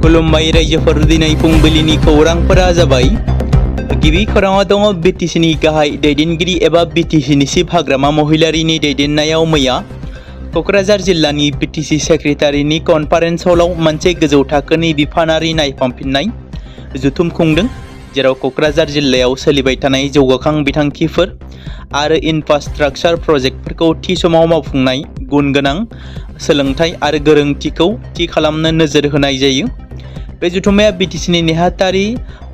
खुलुमबाय रायजोफोर दिनै फुंबिलिनि खौरांफोरा जाबाय गिबि खौराङाव दङ बिटिसिनि गाहाय दैदेनगिरि एबा बिटिसिनि चिफ हाग्रामा महिलारिनि दैदेननायाव मैया क'क्राझार जिल्लानि बिटिसि सेक्रेटारिनि कनफारेन्स हलाव मोनसे गोजौ थाखोनि बिफानारि नायफामफिननाय जथुम खुंदों जेराव क'क्राझार जिल्लायाव सोलिबाय थानाय जौगाखां बिथांखिफोर आरो इनफ्रास्ट्राक्चार प्रजेक्टफोरखौ थि समाव मावफुंनाय गुन गोनां सोलोंथाय आरो गोरोंथिखौ थि खालामनो नोजोर होनाय जायो। बे जथुम्माया बिटिसिनि नेहाथारि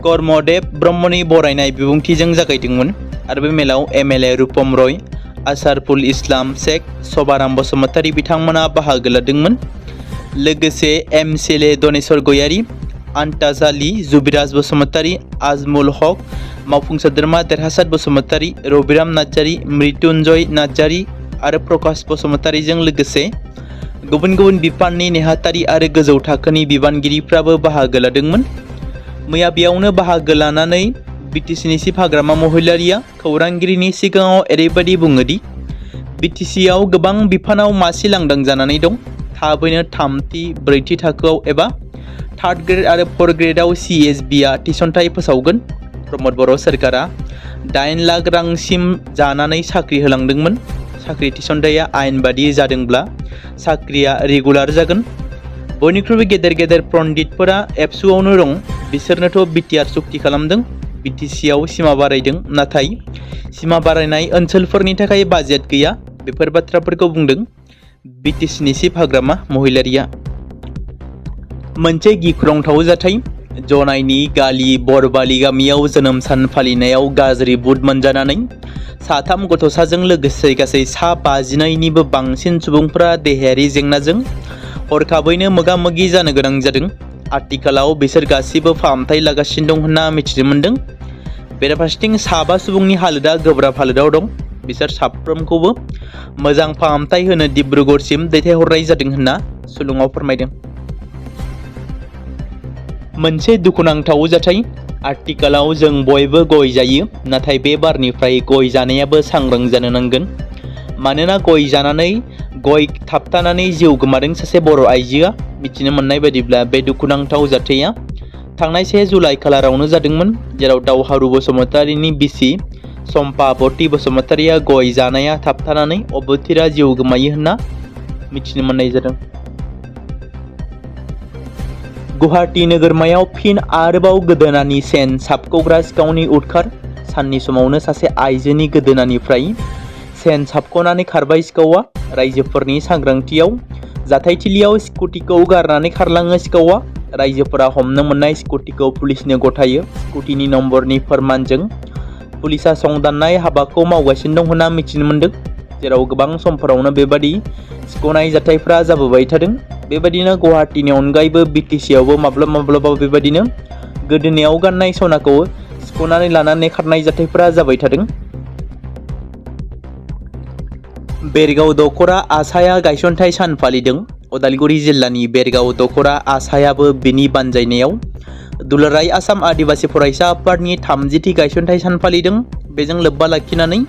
कर्मदेब ब्रह्मनि बरायनाय बिबुंथिजों जागायदोंमोन आरो बे मेलाव एमएलए रुपम रय, आसारफुल इस्लाम शेख, सभाराम बसुमतारी बिथांमोना बाहागो लादोंमोन। लोगोसे एमसिएलए दनेश्वर गयारी, आन्ताजालि, जुबिराज बसुमतारी, आजमुल हक, मावफुं सोद्रोमा देरहासात बसुमतारी, रबिराम नार्जारी, मृत्युंजय नार्जारी आरो प्रकाश बसुमतारीजों लोगोसे गुबुन गुबुन बिफाननि नेहाथारि आरो गोजौ थाखोनि बिबानगिरिफ्राबो बाहागो लादोंमोन। मैया बेयावनो बाहागो लानानै बिटिसिनि चिफ हाग्रामा महिलारिया खौरांगिरिनि सिगाङाव ओरैबायदि बुङोदि बिटिसिआव गोबां बिफानाव मासि लांदां जानानै दं। थाबैनो थामथि ब्रैथि थाखोआव एबा थार्ड ग्रेड आरो फोर्थ ग्रेडआव CSBआ थिसनथाइ फोसावगोन। प्रमद बर' सोरखारा 8 लाख रांसिम जानानै साख्रि होलांदोंमोन। साख्रि थिसनथाइया आयेन बादि जादोंब्ला साख्रिया रेगुलार जागोन। बयनिख्रुइबो गेदेर गेदेर पन्डितफोरा एबसुआवनो दं। बिसोरनोथ' बिटिआर सुक्ति खालामदों, बिटिसिआव सिमा बारायदों, नाथाय सिमा बारायनाय ओनसोलफोरनि थाखाय बाजेट गैया। बेफोर बाथ्राफोरखौ बुंदों बिटिसिनि चिफ हाग्रामा महिलारिया। मोनसे गिख्रंथाव जाथाय जनाइनि गालि बरबालि गामियाव जोनोम सान फालिनायाव गाज्रि बुट मोनजानानै 3 गथ'साजों लोगोसे गासै 52निबो बांसिन सुबुंफोरा देहायारि जेंनाजों हरखाबैनो मोगा-मोगि जानो गोनां जादों। आथिखालाव बिसोर गासिबो फाहामथाय लागासिनो दं होनना मिथिनो मोन्दों। बेराफारसेथिं 5 सुबुंनि हालोदा गोब्राब हालोदाव दं। बिसोर साफ्रोमखौबो मोजां फाहामथाय होनो डिब्रुगड़सिम दैथायहरनाय जादों होनना सुलुङाव फोरमायदों। मोनसे दुखुनांथाव जाथाय आथिखालाव जों बयबो गय जायो, नाथाय बे बारनिफ्राय गय जानायाबो सांग्रां जानो नांगोन। मानोना गय जानानै गय थाबथानानै जिउ गोमादों सासे बर' आइजोआ। मिथिनो मोननाय बायदिब्ला बे दुखुनांथाव जाथाया थांनाय 1 जुलाइ खालारावनो जादोंमोन, जेराव दावहारु बसुमतारीनि बिसि सम्पाबती बसुमतारीया गय जानाया थाबथानानै अबथिरा जिउ गोमायो होनना मिथिनो मोननाय जादों। गुवाहाटी नोगोरमायाव फिन आरोबाव गोदोनानि सेन साबख'ग्रा सिखावनि उदखार। साननि समावनो सासे आइजोनि गोदोनानिफ्राय सेन साबख'नानै खारबाय सिखावआ। रायजोफोरनि सांग्रांथियाव जाथायथिलियाव स्कुटिखौ गारनानै खारलाङो सिखावआ। रायजोफोरा हमनो मोननाय स्कुटिखौ पुलिसनो गथायो। स्कुटिनि नम्बरनि फोरमानजों पुलिसा संदाननाय हाबाखौ मावगासिनो दं होनना मिथिनो मोन्दों, जेराव गोबां समफोरावनो बेबादि सिख'नाय जाथायफ्रा जाबोबाय थादों। बेबायदिनो गुवाहाटीनि अनगायैबो बिटिसिआवबो माब्लाबा बेबायदिनो गोदोनायाव गाननाय सनाखौ सिख'नानै लानानै खारनाय जाथायफोरा जाबाय थादों। बेरगाव दख'रा आसाया गायसनथाइ सान फालिदों। उदालगुरि जिल्लानि बेरगाव दख'रा आसायाबो बिनि बानजायनायाव दुलाराय आसाम आदिबासि फरायसा आफादनि 30थि गायसनथाइ सान फालिदों। बेजों लोब्बा लाखिनानै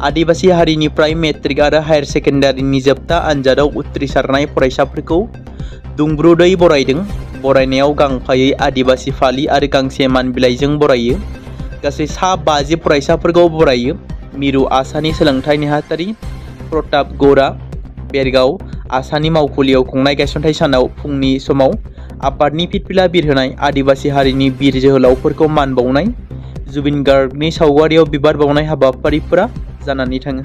आदिबासि हारिनिफ्राय मेट्रिक आरो हायार सेकेन्डारिनि जोबथा आनजादाव उथ्रिसारनाय फरायसाफोरखौ दुंब्रुदै बरायदों। बरायनायाव गांफायै आदिबासि फालि आरो गांसे मान बिलाइजों बरायो। गासै 50 फरायसाफोरखौ बरायो। मिरु आसानि सोलोंथाइ नेहाथारि प्रताप गौड़ा बेरगाव आसानि मावखुलियाव खुंनाय गायसनथाइ सानाव फुंनि समाव आफादनि फिरफिला बिरहोनाय, आदिबासि हारिनि बिर जोहोलावफोरखौ मान बावनाय, जुबिन गार्गनि सावगारियाव बिबार बावनाय हाबाफारिफोरा जानानै थाङो।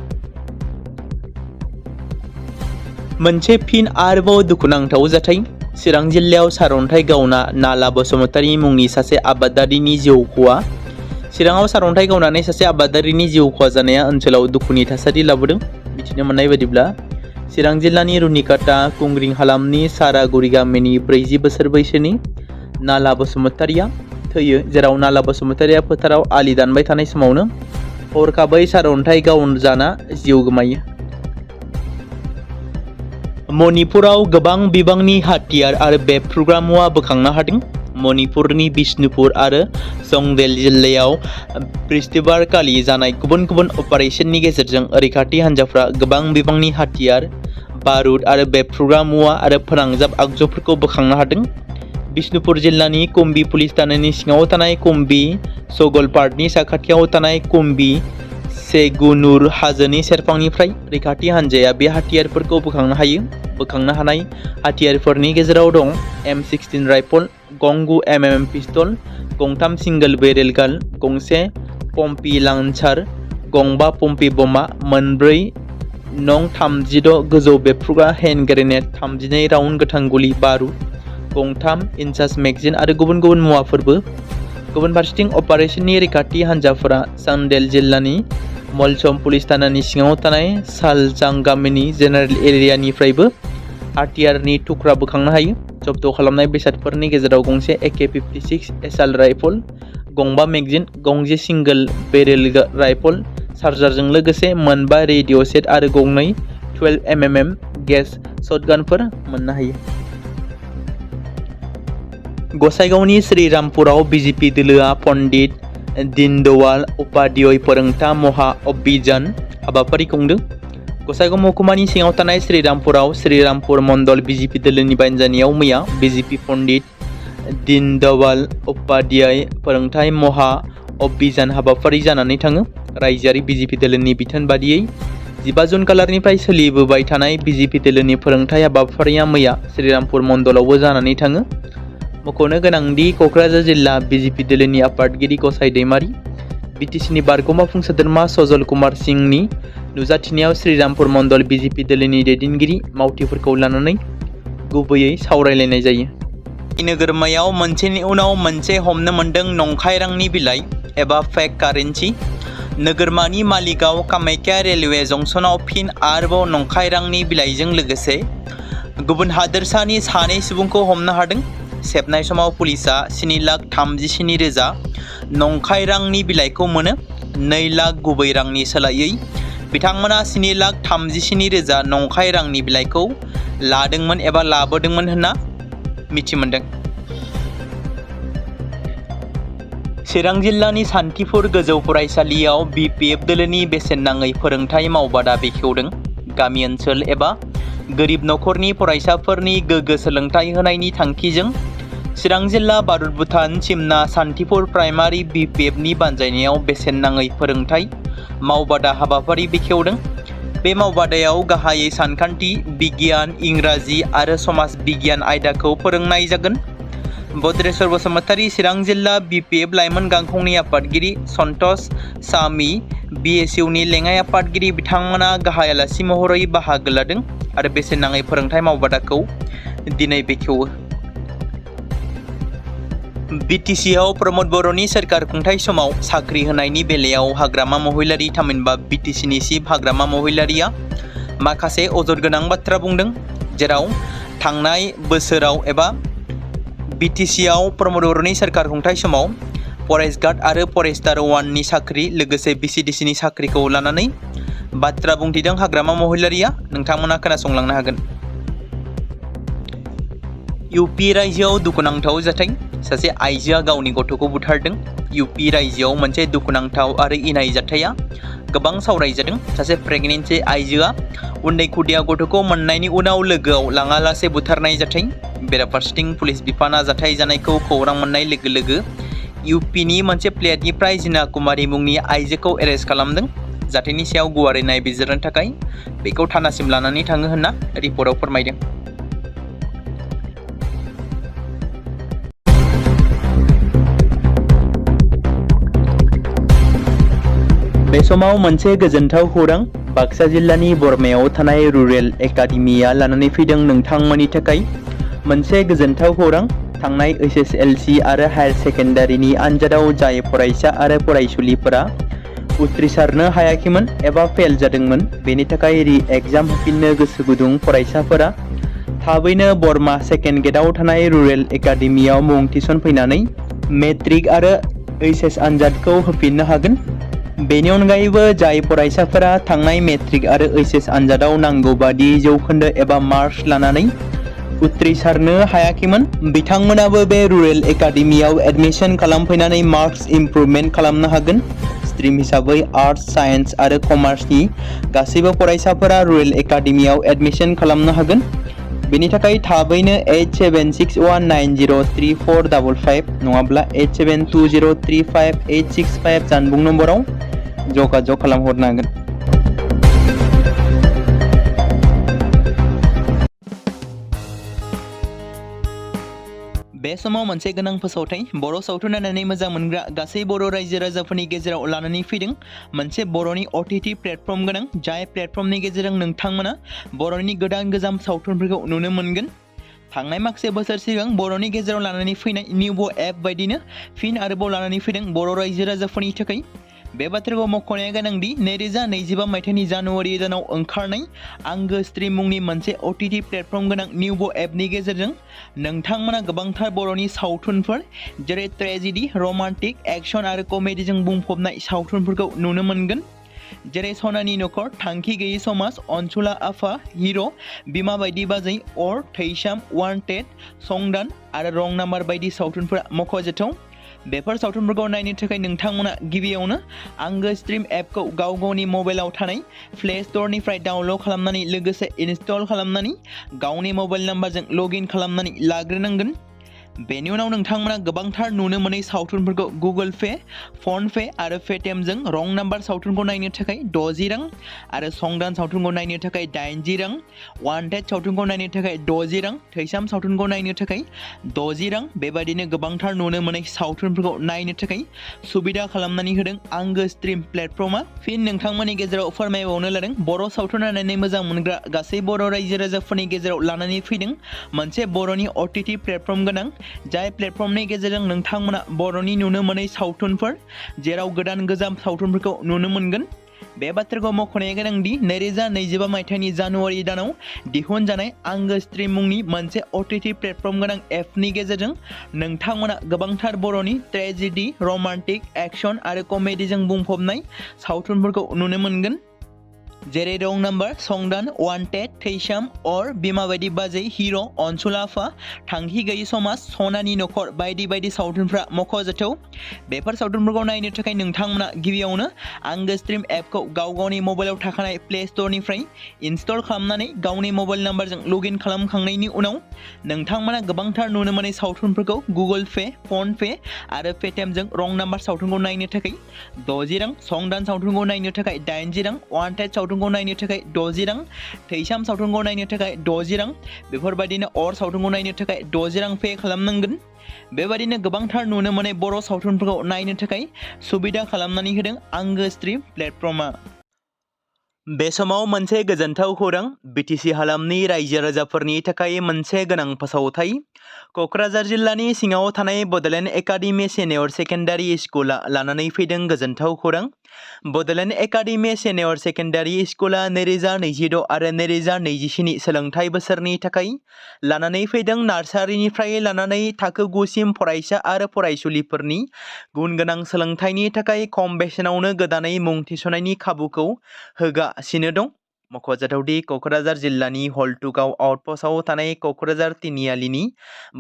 मोनसे फिन आरोबाव दुखुनांथाव जाथाय चिरां जिल्लायाव सारअन्थाइ गावना नाला बसुमतारी मुंनि सासे आबादारिनि जिउ खहा। चिराङाव सारअन्थाइ गावनानै सासे आबादारिनि जिउ खहा जानाया ओनसोलाव दुखुनि थासारि लाबोदों। मिथिनो मोननाय बायदिब्ला चिरां जिल्लानि रुनिकाटा कुंग्रिं हालामनि सारागुरि गामिनि 40 बोसोर बैसोनि नाला बसुमतारीया थैयो, जेराव नाला बसुमतारीया फोथाराव आलि दानबाय थानाय समावनो हरखाबै सारअन्थाइ गावजाना जिउ गोमायो। मणिपुराव गोबां बिबांनि हाथियार आरो बेफ्रुग्रा मुवा बोखांनो हादों। मणिपुरनि बिष्णुपुर आरो चंगदेल जिल्लायाव बृहस्पतिबारखालि जानाय गुबुन गुबुन अपारेशननि गेजेरजों रैखाथि हान्जाफ्रा गोबां बिबांनि हाथियार, बारुद आरो बेफ्रुग्रा मुवा आरो फोनांजाब आगजुफोरखौ बोखांनो हादों। बिष्णुपुर जिल्लानि कुम्बी पुलिस थानानि सिङाव थानाय कुम्बी सगलपार्टनि साखाथियाव थानाय कुम्बी सेगुनुर हाजोनि सेरफांनिफ्राय रैखाथि हान्जाया बे हाथियारफोरखौ बोखांनो हानाय हाथियारफोरनि गेजेराव दं M16 राइफल, गंगु mm पिस्तल, गंथाम सिंगल बेरेल गान, गंसे पम्पी लान्चार, गंबा पम्पी बमा, मोनब्रै नं 36 गोजौ बेफ्रुग्रा हेन्ड ग्रेनेड, 32 राउन्ड गोथां गुलि बारुद, गंथाम इंचास मेगजिन आरो गुबुन गुबुन मुवाफोरबो। गुबुन फारसेथिं अपारेशननि रैखाथि हान्जाफोरा चान्डेल जिल्लानि मलसम पुलिस थानानि सिङाव थानाय सालजां गामिनि जेनेरेल एरियानिफ्रायबो हाथियारनि थुख्रा बोखांनो हायो। जब्द खालामनाय बेसादफोरनि गेजेराव गंसे AK-56 एसाल्ट राइफल, गंबा मेगजिन, गंसे सिंगल बेरेल राइफल चार्जारजों लोगोसे मोनबा रेडिअ सेट आरो गंनै 12mm गेस शटगानफोर मोननो हायो। गसाइगावनि श्रीरामपुराव BJP दोलोआ पन्डित दीनदयाल उपाध्याय फोरोंथा महा अभियान हाबाफारि खुंदों। गसाइगाव महकुमानि सिङाव थानाय श्रीरामपुर मण्डल BJP दोलोनि बानजायनायाव मैया BJP पन्डित दीनदयाल उपाध्याय फोरोंथाय महा अभियान हाबाफारि जानानै थाङो। रायजोआरि BJP दोलोनि बिथोन बादियै 15 जुन खालारनिफ्राय सोलिबोबाय थानाय BJP दोलोनि फोरोंथाय हाबाफारिया मैया श्रीरामपुर मण्डलावबो जानानै थाङो। मख'नो गोनांदि क'क्राझार जिल्ला BJP दोलोनि आफादगिरि गसाइ दैमारि, BTCनि बारग'मा सोद्रोमा सजल कुमार सिंहनि नुजाथिनायाव श्रीरामपुर मण्डल BJP दोलोनि दैदेनगिरि मावथिफोरखौ लानानै गुबैयै सावरायलायनाय जायो। नोगोरमायाव मोनसेनि उनाव मोनसे हमनो मोन्दों नंखाय रांनि बिलाइ एबा फेक कारेन्सि। नोगोरमानि मालिगाव कामाख्या रेलवे जंक्शनाव फिन आरोबाव नंखाय रांनि बिलाइजों लोगोसे गुबुन हादोरसानि सानै सुबुंखौ हमनो हादों। सेबनाय समाव पुलिसा 7,37,000 नंखाय रांनि बिलाइखौ मोनो। 2 लाख गुबै रांनि सोलायै बिथांमोना 7,37,000 नंखाय रांनि बिलाइखौ लादोंमोन एबा लाबोदोंमोन होनना मिथि मोनदों। चिरां जिल्लानि सान्थिपुर गोजौ फरायसालियाव BPF दोलोनि बेसेन नाङै फोरोंथाय मावबादा बेखेवदों। गामि ओनसोल एबा गोरिब नखरनि फरायसाफोरनि गोग्गो सोलोंथाय होनायनि थांखिजों चिरां जिल्ला भारत भुटान सिमना सान्थिपुर प्राइमारि BPFनि बानजायनायाव बेसेन नाङै फोरोंथाय मावबादा हाबाफारि बेखेवदों। बे मावबादायाव गाहायै सानखान्थि, बिगियान, इंराजि आरो समाज बिगियान आयदाखौ फोरोंनाय जागोन। बद्रेश्वर बसुमतारी चिरां जिल्ला BPF लाइमोन गांखंनि आफादगिरि सन्तोष सामी, BSUनि लेङाइ आफादगिरि बिथांमोना गाहाय आलासि महरै बाहागो लादों आरो बेसेन नाङै फोरोंथाय मावबादाखौ दिनै बेखेवो। BTCआव प्रमद बर'नि सोरखार खुंथाय समाव साख्रि होनायनि बेलायाव हाग्रामा महिलारि थामहिनबा BTCनि चिफ हाग्रामा महिलारिया माखासे अजद गोनां बाथ्रा बुंदों, जेराव थांनाय बोसोराव एबा BTCआव प्रमद बर'नि सोरखार खुंथाय समाव फरेस्ट गार्ड आरो फरेस्टार 1नि साख्रि लोगोसे BCDCनि साख्रिखौ लानानै बाथ्रा बुंथिदों हाग्रामा महिलारिया। नोंथांमोना खोनासंलांनो हागोन। UP रायजोआव दुखुनांथाव जाथाय, सासे आइजोआ गावनि गथ'खौ बुथारदों। UP रायजोआव मोनसे दुखुनांथाव आरो इनाय जाथाया गोबां सावरायजादों। सासे प्रेगनेन्सि आइजोआ उन्दै खुदिया गथ'खौ मोननायनि उनाव लोगोआव लाङालासे बुथारनाय जाथाय। बेराफारसेथिं पुलिस बिफाना जाथाय जानायखौ खौरां मोननाय लोगो लोगो UPनि मोनसे फ्लेटनिफ्राय जिना कुमारी मुंनि आइजोखौ एरेस्ट खालामदों। जाथायनि सायाव गुवारै नायबिजिरनो थाखाय बेखौ थानासिम लानानै थाङो होनना रिपर्टआव फोरमायदों। बे समाव मोनसे गोजोनथाव खौरां बाक्सा जिल्लानि बरमायाव थानाय रुरेल एकाडेमिया लानानै फैदों नोंथांमोननि थाखाय मोनसे गोजोनथाव खौरां। थांनाय SSLC आरो हायार सेकेन्डारिनि आनजादाव जाय फरायसा आरो फरायसुलिफोरा उथ्रिसारनो हायाखैमोन एबा फेल जादोंमोन, बेनि थाखाय रि-एग्जाम होफिननो गोसो गुदुं फरायसाफोरा थाबैनो बरमा सेकेन्ड गेटआव थानाय रुरेल एकाडेमियाव मुं थिसनफैनानै मेट्रिक आरो HS आनजादखौ होफिननो हागोन। बेनि अनगायैबो जाय फरायसाफोरा थांनाय मेट्रिक आरो HS आनजादाव नांगौ बादि जौखोन्दो एबा मार्क्स लानानै उथ्रिसारनो हायाखैमोन, बिथांमोनाबो बे रुरेल एकाडेमियाव एडमिशन खालामफैनानै मार्क्स इमप्रुभमेन्ट खालामनो हागोन। स्ट्रिम हिसाबै आर्ट्स, साइन्स आरो कमार्सनि गासैबो फरायसाफोरा रुरेल एकाडेमियाव एडमिशन खालामनो हागोन। बेनि थाखाय थाबैनो 8761903455 नङाब्ला 8720358665 जानबुं नम्बराव जगाजग खालामहरनो हागोन। बे समाव मोनसे गोनां फोसावथाय बर' सावथुन नायनानै मोजां मोनग्रा गासै बर' रायजो राजाफोरनि गेजेराव लानानै फैदों मोनसे बर'नि OTT प्लेटफर्म गोनां जाय प्लेटफर्मनि गेजेरजों नोंथांमोना बर'नि गोदान गोजाम सावथुनफोरखौ नुनो मोनगोन। थांनाय माखासे बोसोर सिगां बर'नि गेजेराव लानानै फैनाय निउबो एप बायदिनो फिन आरोबाव लानानै फैदों बर' रायजो राजाफोरनि थाखाय। बे बाथ्राखौ मख'नाया गोनांदि 2025 मायथाइनि जानुवारि दानाव ओंखारनाय आंगो स्ट्रीम मुंनि मोनसे OTT प्लेटफर्म गोनां निउबो एपनि गेजेरजों नोंथांमोना गोबांथार बर'नि सावथुनफोर जेरै ट्रेजेडी, रमान्टिक, एक्शन आरो कमेडीजों बुंफबनाय सावथुनफोरखौ नुनो मोनगोन। जेरै सनानि नखर, थांखि गैयै समाज, अनसुला आफा, हिर', बिमा बायदि बाजै, अर, थैसाम, वान्टेड, संदान आरो रं नाम्बार बायदि सावथुनफोरा मख'जाथाव। बेफोर सावथुनफोरखौ नायनो थाखाय नोंथांमोना गिबियावनो आंगो स्ट्रीम एपखौ गावनि मबाइलाव थानाय प्ले स्ट'रनिफ्राय डाउनल'ड खालामनानै लोगोसे इनस्टल खालामनानै गावनि मबाइल नाम्बारजों लगइन खालामनानै लाग्रोनांगोन। बेनि उनाव नोंथांमोना गोबांथार नुनो मोनै सावथुनफोरखौ गुगोल पे, फन पे आरो पेटिएमजों रं नाम्बार सावथुनखौ नायनो थाखाय 60 रां आरो संदान सावथुनखौ नायनो थाखाय 80 रां, वान्टेड सावथुनखौ नायनो थाखाय 60 रां, थैसाम सावथुनखौ नायनो थाखाय 60 रां बेबादिनो गोबांथार नुनो मोनै सावथुनफोरखौ नायनो थाखाय सुबिदा खालामनानै होदों आंगो स्ट्रीम प्लेटफर्मा। फिन नोंथांमोननि गेजेराव फोरमायबावनो लादों बर' सावथुन नायनानै मोजां मोनग्रा गासै बर' रायजो राजाफोरनि गेजेराव लानानै फैदों मोनसे बर'नि OTT प्लेटफर्म गोनां जाय प्लेटफर्मनि गेजेरजों नोंथांमोना बर'नि नुनो मोनै सावथुनफोर जेराव गोदान गोजाम सावथुनफोरखौ नुनो मोनगोन। बे बाथ्राखौ मख'नाया गोनांदि 2025 मायथाइनि जानुवारि दानाव दिहुनजानाय आंगो स्ट्रीम मुंनि मोनसे OTT प्लेटफर्म गोनां एपनि गेजेरजों नोंथांमोना गोबांथार बर'नि ट्रेजेडी, रमान्टिक, एक्शन आरो कमेडीजों बुंफबनाय सावथुनफोरखौ नुनो मोनगोन। जेरै रं नाम्बार, संदान, वान्टेड, थैसाम, अर, बिमा बायदि बाजै, हिर', अनसुला आफा, थांखि गैयै समाज, सनानि नखर बायदि बायदि सावथुनफ्रा मख'जाथाव। बेफोर सावथुनफोरखौ नायनो थाखाय नोंथांमोना गिबियावनो आंगो स्ट्रीम एपखौ गावनि मबाइलाव थाखानाय प्ले स्ट'रनिफ्राय इनस्टल खालामनानै गावनि मबाइल नाम्बारजों लगइन खालामखांनायनि उनाव नोंथांमोना गोबांथार नुनो मोनै सावथुनफोरखौ गुगोल पे, फन पे आरो पेटिएमजों रं नाम्बार सावथुनखौ नायनो थाखाय 60 रां, संदान सावथुनखौ नायनो थाखाय 80 रां, वान्टेड सावथुनखौ नायनो थाखाय 60 रां, थैसाम सावथुनखौ नायनो थाखाय 60 रां बेफोरबायदिनो अर सावथुनखौ नायनो थाखाय 60 रां पे खालामनांगोन। बेबायदिनो गोबांथार नुनो मोनै बर' सावथुनफोरखौ नायनो थाखाय सुबिदा खालामनानै होदों आंगो स्ट्रीम प्लेटफर्मा। बे समाव मोनसे गोजोनथाव खौरां BTC हालामनि रायजो राजाफोरनि थाखाय मोनसे गोनां फोसावथाय। क'क्राझार जिल्लानि सिङाव थानाय बड'लेण्ड एकाडेमि सिनियर सेकेन्डारि स्कुला लानानै फैदों गोजोनथाव खौरां। बड'लेण्ड एकाडेमि सिनियर सेकेन्डारि स्कुला 2026 आरो 2027 सोलोंथाइ बोसोरनि थाखाय लानानै फैदों नार्सारिनिफ्राय लानानै थाखो 9 सिम फरायसा आरो फरायसुलिफोरनि गुन गोनां सोलोंथाइनि थाखाय खम बेसेनावनो गोदानै मुं थिसननायनि खाबुखौ होगासिनो दं। मख'जाथावदि क'क्राझार जिल्लानि हल्टुगाव आउटपस्टआव थानाय क'क्राझार तिनिआलिनि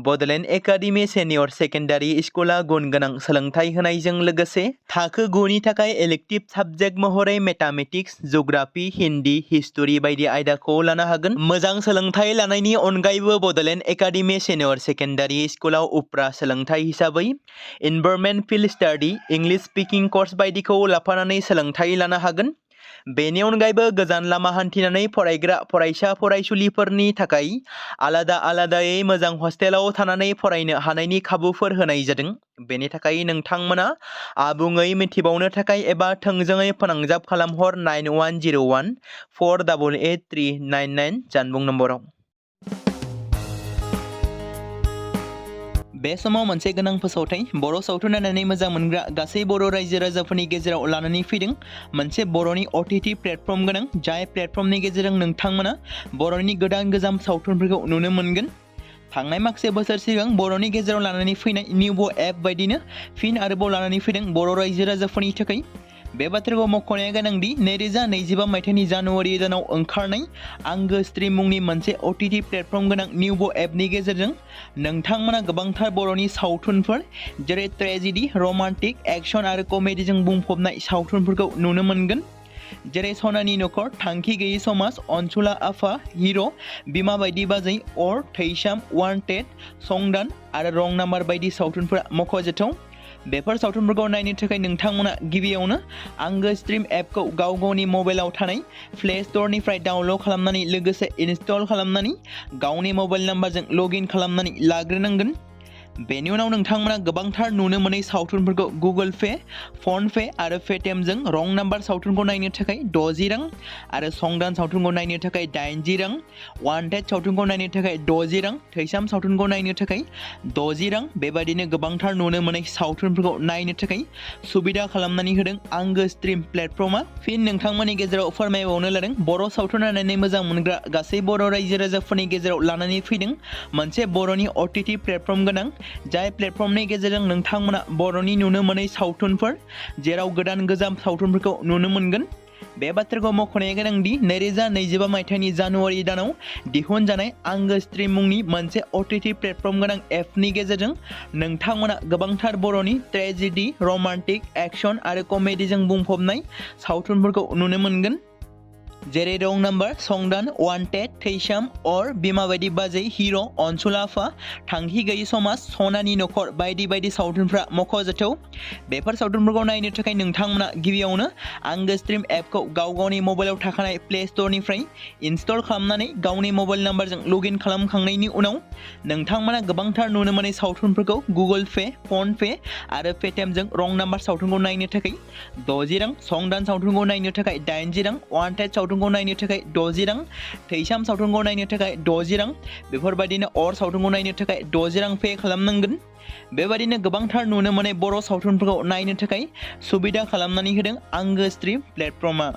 बड'लेण्ड एकाडेमि सिनियर सेकेन्डारि स्कुला गुन गोनां सोलोंथाइ होनायजों लोगोसे थाखो 9 नि थाखाय इलेक्टिभ साबजेक्ट महरै मेथामेटिक्स, जिअ'ग्राफि, हिन्दी, हिस्टरि बायदि आयदाखौ लानो हागोन। मोजां सोलोंथाइ लानायनि अनगायैबो बड'लेण्ड एकाडेमि सिनियर सेकेन्डारि स्कुलाव उफ्रा सोलोंथाइ हिसाबै environment field study, English speaking course बायदिखौ लाफानानै सोलोंथाइ लानो हागोन। बेनि अनगायैबो गोजान लामा हान्थिनानै फरायग्रा फरायसा फरायसुलिफोरनि थाखाय आलादायै मोजां हस्टेलाव थानानै फरायनो हानायनि खाबुफोर होनाय जादों। बेनि थाखाय नोंथांमोना आबुङै मिथिबावनो थाखाय एबा थोंजोङै फोनांजाब खालामहर 9101 488 399 जानबुं नम्बराव। बे समाव मोनसे गोनां फोसावथाय बर' सावथुन नायनानै मोजां मोनग्रा गासै बर' रायजो राजाफोरनि गेजेराव लानानै फैदों मोनसे बर'नि OTT प्लेटफर्म गोनां जाय प्लेटफर्मनि गेजेरजों नोंथांमोना बर'नि गोदान गोजाम सावथुनफोरखौ नुनो मोनगोन। थांनाय माखासे बोसोर सिगां बर'नि गेजेराव लानानै फैनाय निउबो एप बायदिनो फिन आरोबाव लानानै फैदों बर' रायजो राजाफोरनि थाखाय। बे बाथ्राखौ मख'नाया गोनांदि 2025 मायथाइनि जानुवारि दानाव ओंखारनाय आंगो स्ट्रीम मुंनि मोनसे OTT प्लेटफर्म गोनां निउबो एपनि गेजेरजों नोंथांमोना गोबांथार बर'नि सावथुनफोर जेरै ट्रेजेडी, रमान्टिक, एक्शन आरो कमेडीजों बुंफबनाय सावथुनफोरखौ नुनो मोनगोन। जेरै सनानि नखर, थांखि गैयै समाज, अनसुला आफा, हिर', बिमा बायदि बाजै, अर, थैसाम, वान्टेड, संदान आरो रं नाम्बार बायदि सावथुनफोरा मख'जाथाव। बेफोर सावथुनफोरखौ नायनो थाखाय नोंथांमोना गिबियावनो आंगो स्ट्रिम एपखौ गाव गावनि मबाइलाव थानाय प्ले स्ट'रनिफ्राय डाउनल'ड खालामनानै लोगोसे इनस्टल खालामनानै गावनि मबाइल नाम्बारजों लगइन खालामनानै लाग्रोनांगोन। बेनि उनाव नोंथांमोना गोबांथार नुनो मोनै सावथुनफोरखौ गुगोल पे, फन पे आरो पेटिएमजों रं नाम्बार सावथुनखौ नायनो थाखाय 60 रां आरो संदान सावथुनखौ नायनो थाखाय 80 रां, वान्टेड सावथुनखौ नायनो थाखाय 60 रां, थैसाम सावथुनखौ नायनो थाखाय 60 रां बेबायदिनो गोबांथार नुनो मोनै सावथुनफोरखौ नायनो थाखाय सुबिदा खालामनानै होदों आंगो स्ट्रिम प्लेटफर्मा। फिन नोंथांमोननि गेजेराव फोरमायबावनो लादों बर' सावथुन नायनानै मोजां मोनग्रा गासै बर' रायजो राजाफोरनि गेजेराव लानानै फैदों मोनसे बर'नि OTT प्लेटफर्म गोनां, जाय प्लेटफर्मनि गेजेरजों नोंथांमोना बर'नि नुनो मोनै सावथुनफोर जेराव गोदान गोजाम सावथुनफोरखौ नुनो मोनगोन। बे बाथ्राखौ मख'नाया गोनांदि 2025 मायथाइनि जानुवारि दानाव दिहुनजानाय आंगो स्ट्रिम मुंनि मोनसे OTT प्लेटफर्म गोनां एपनि गेजेरजों नोंथांमोना गोबांथार बर'नि ट्रेजेडि, रमान्टिक, एक्शन आरो कमेडिजों बुंफबनाय सावथुनफोरखौ नुनो मोनगोन। जेरै रं नाम्बार, संदान, वान्टेड, थैसाम, अर, बिमा बायदि बाजै, हिर', अनसुला आफा, थांखि गैयै समाज, सनानि नखर बायदि बायदि सावथुनफ्रा मख'जाथाव। बेफोर सावथुनफोरखौ नायनो थाखाय नोंथांमोना गिबियावनो आंगो स्ट्रिम एपखौ गाव गावनि मबाइलाव थाखानाय प्ले स्ट'रनिफ्राय इनस्टल खालामनानै गावनि मबाइल नाम्बारजों लगइन खालामखांनायनि उनाव नोंथांमोना गोबांथार नुनो मोनै सावथुनफोरखौ गुगोल पे, फन पे आरो पेटिएमजों रं नाम्बार सावथुनखौ नायनो थाखाय 60 रां, संदान सावथुनखौ नायनो थाखाय 80 रां, वान्टेड सावथुनखौ नायनो थाखाय 60 रां, थैसाम सावथुनखौ नायनो थाखाय 60 रां बेफोरबायदिनो अर सावथुनखौ नायनो थाखाय 60 रां पे खालामनांगोन। बेबायदिनो गोबांथार नुनो मोनै बर' सावथुनफोरखौ नायनो थाखाय सुबिदा खालामनानै होदों आंगो स्ट्रिम प्लेटफर्मा।